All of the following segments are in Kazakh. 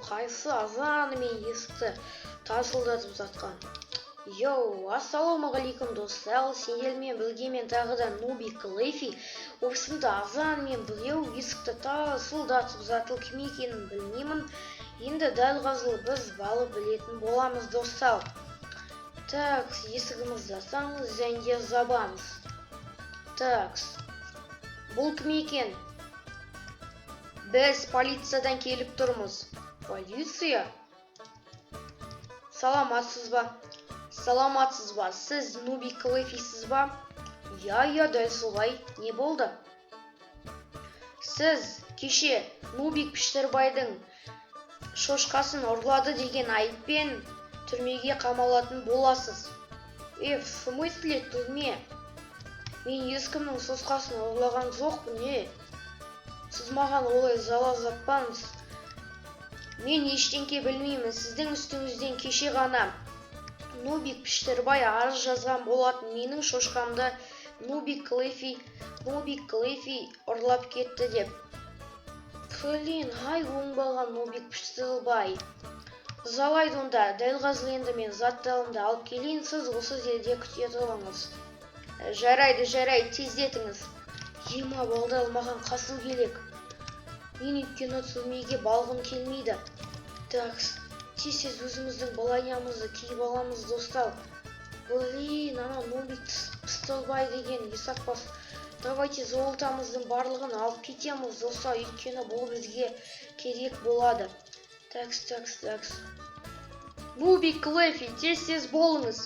Қайсы азанымен есікті тарсылдатып жатқан? Йоу, ассалаумағалейкум, достар! Сендермен бірге мен тағы да Нубик Клэфи. Осында азанымен біреу есікті тарсылдатып жатыр, кім екенін білмеймін. Енді дәл қазір біз барып білетін боламыз, достар. Так, есігімізді ашамыз және де жабамыз. Так, бұл кім екен? Біз полициядан келіп тұрмыз. Полиция? Саламатсыз ба? Саламатсыз ба? Сіз Нубик Клэфисіз ба? Иә, дәл солай. Не болды? Сіз кеше Нубик Піштербайдың шошқасын ұрлады деген айыппен түрмеге қамалатын боласыз. Е, в смысле түрме? Мен ешкімнің шошқасын ұрлаған жоқпын, е. Сіз маған олай жала жаппаңыз. Мен ештеңке білмеймін. Сіздің үстіңізден кеше ғана Нубик Піштербай арыз жазған болатын. Менің шошқамды Нубик Клэфи ұрлап кетті деп. Блин, ай, оңбаған Нубик Піштербай. Жарайды онда, дәл қазір енді мен заттарымды алып келейін, сіз осы жерде күте тұрыңыз. Жарайды, жарайды, тездетіңіз. Ема, балдар, маған қашу керек. Мен өйткені түрмеге барғым келмейді. Так, тез тез өзіміздің бронямызды киіп аламыз, достар. Блин, ана Нубик Пістербай деген есакбас. Давайте золотамыздың барлығын алып кетеміз, достар, өйткені бұл бізге керек болады. Такс, такс, такс. Нубик Клэфи, тез тез болыңыз.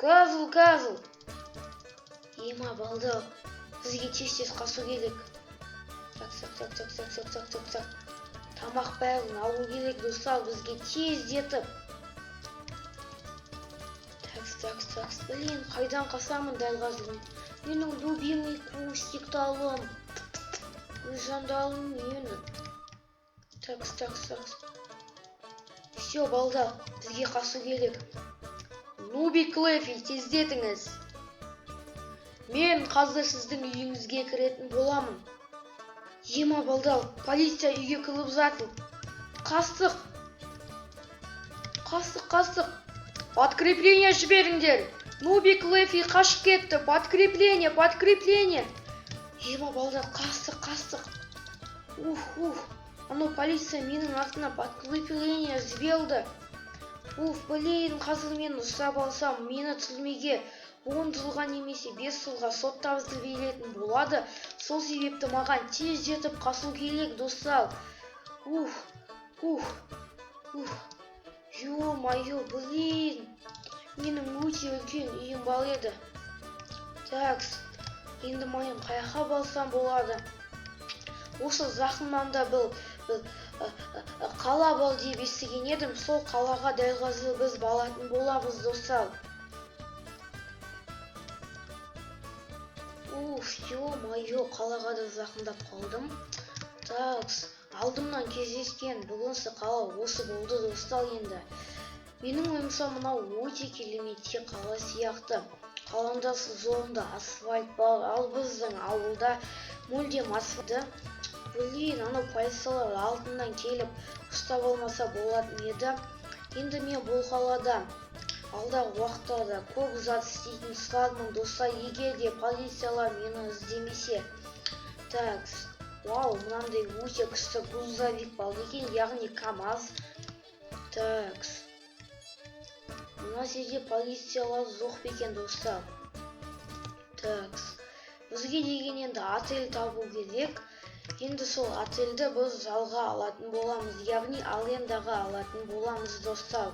Қазір, қазір. Ема, балдар, бізге тез тез қашу керек. Так, так, так, так, так, так, так, так, так. Тамақ бәрін алу керек, достар, бізге тездетіп. Так, так, так. Блин, қайдан қашамын дәл қазір? Менің любимый кустиктарым. Өз жандарым менің. Так, так, так. Все, балдар, бізге қашу керек. Нубик Клэфи, тездетіңіз. Мен қазір сіздің үйіңізге кіретін боламын. Ема, балдар, полиция үйге кіріп жатыр. Қаштық. Қаштық, қаштық. Подкрепление жіберіңдер. Нубик Клэфи қашып кетті. Подкрепление, подкрепление. Ема, балдар, қаштық, қаштық. Ух, ух. Анау полиция менің артына подкрепление жіберді. Уф, блин, қазір мен ұстап алсам, мені түрмеге 10 жылға немесе 5 жылға соттап жіберетін болады. Сол себепті маған тездетіп қашу керек, достар. Ух, ух, ух. Ё-моё, блин. Менің өте үлкен үйім бар еді. Так, енді мен қаяққа барсам болады? Осы жақын маңда бір қала бар деп естіген едім. Сол қалаға дәл қазір біз баратын боламыз, достар. Уф, ё-моё, қалаға да жақындап қалдым. Так, алдымнан кездескен бірінші қала осы болды, достар, енді. Менің ойымша, мынау өте керемет қала сияқты. Қалаңда жолында асфальт бар, ал біздің ауылда мүлдем асфальт. Блин, анау полициялар алдынан келіп ұстап алмаса болатын еді. Енді мен бұл қалада алдағы уақыттарда көп зат істейтін шығармын, достар, егер де полициялар мені іздемесе. Так, вау, мынандай өте күшті грузовик бар екен, яғни КамАЗ. Так, мына жерде полициялар жоқ па екен, достар? Так, бізге деген енді отель табу керек. Енді сол отельді біз жалға алатын боламыз, яғни арендаға алатын боламыз, достар.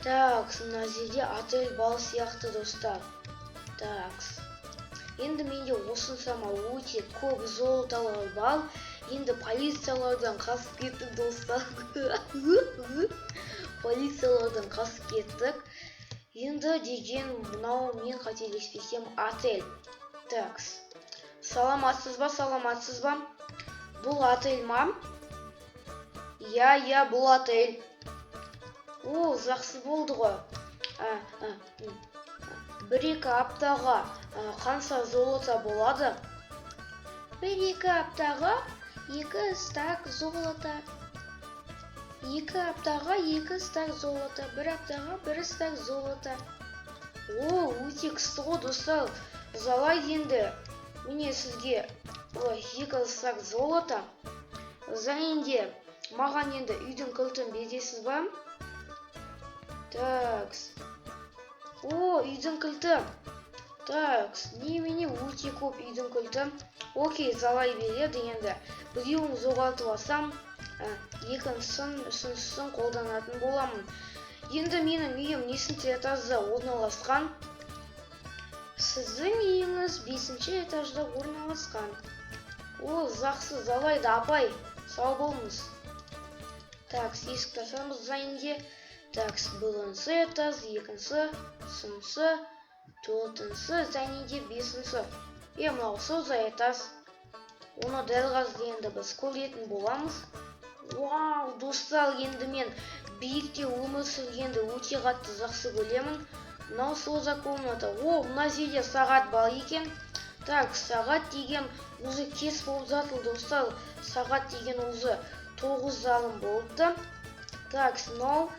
Так, мына жерде отель бар сияқты, достар. Так, енді менде осыншама өте көп золотолар бар. Енді полициялардан қашып кеттік, достар. Полициялардан қашып кеттік. Енді деген мынау, мен қателеспесем, отель. Так, саламатсыз ба, саламатсыз ба? Бұл отель ма? Иә, бұл отель. О, жақсы болды ғой. 1-2 аптаға қанша золото болады? 1-2 аптаға 2 стак золота. 2 аптаға 2 стак золото, бір аптаға 1 стак золото. О, өте күшті ғой, достар. Залайды енді. Міне, сізге, ой, 2 стак золото. Және де маған енді үйдің кілтін бересіз ба? Так, о, үйдің кілті. Так, немене, өте көп үйдің кілті. Окей, залай береді. Енді біреуін жоғалтып алсам, екіншісін, үшіншісін қолданатын боламын. Енді менің үйім нешінші этажда орналасқан? Сіздің үйіңіз бесінші этажда орналасқан. О, жақсы, залайды, апай, сау болыңыз. Так, есікті ашамыз. Және де, так, бірінші этаж, екінші, үшінші, төртінші және де бесінші. Е, мынау что за этаж? Оны дәл қазір енді біз көретін боламыз. Вау, достар, енді мен биікте өмір сүргенді өте қатты жақсы көремін. Мынау что за комната? О, мына жерде сағат бар екен. Так, сағат деген уже кеш болып жатыр, достар. Сағат деген уже 9:30 болыпты. Так, мынау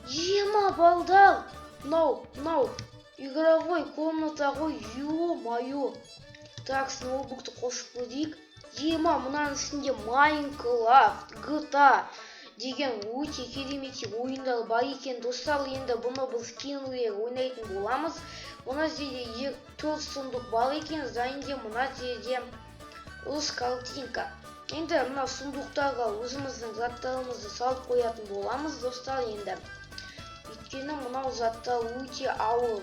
ема, балдар, мынау игровой комната ғой, ё-моё. Так, ноутбукты қосып көрейік. Ема, мынаның ішінде Майнкрафт, GTA деген өте керемет ойындар бар екен, достар. Енді бұны біз кейінірек ойнайтын боламыз. Мына жерде төрт сундук бар екен және де мына жерде үш картинка. Енді мына сундуктарға өзіміздің заттарымызды салып қоятын боламыз, достар, енді өйткені мынау заттар өте ауыр.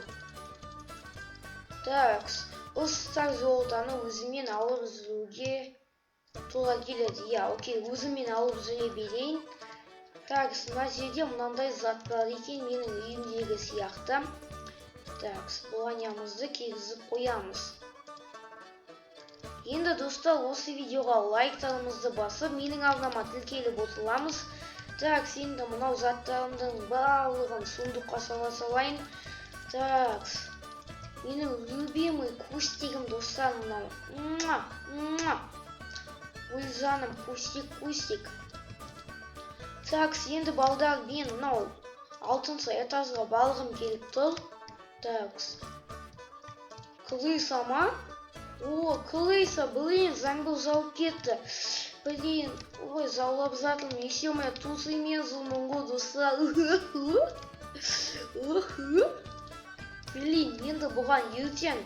Так, 3 стак золотаны өзіммен алып жүруге тура келеді, иә. Окей, өзіммен алып жүре берейін. Так, мына жерде мынандай зат бар екен, менің үйімдегі сияқты. Так, бронямызды кигізіп қоямыз. Енді, достар, осы видеоға лайктарымызды басып, менің арнама тіркеліп отырамыз. Так, енді мынау заттарымдың барлығын сундукқа сала салайын. Так, менің любимый кустигім, достар, мынау. Муа, муа. Ой, жаным, кустик, кустик. Так, енді, балдар, мен мынау алтыншы этажға барғым келіп тұр. Так, крыса ма? О, крыса, блин, жаңбыр жауып кетті. Блин, ой, жаулап жатырмын. Еще мен трусымен жүрмін ғой, достар. Блин, енді бұған ертең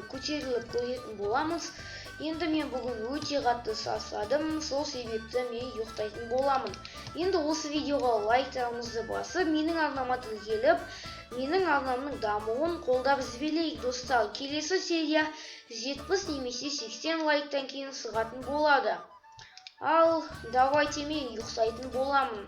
көтеріліп көретін боламыз. Енді мен бүгін өте қатты шаршадым, сол себепті мен ұйықтайтын боламын. Енді осы видеоға лайктарыңызды басып, менің арнама тіркеліп, менің арнамның дамуын қолдап жіберейік, достар. Келесі серия 70 немесе 80 лайктан кейін шығатын болады. Ал давайте, мен ұйықтайтын боламын.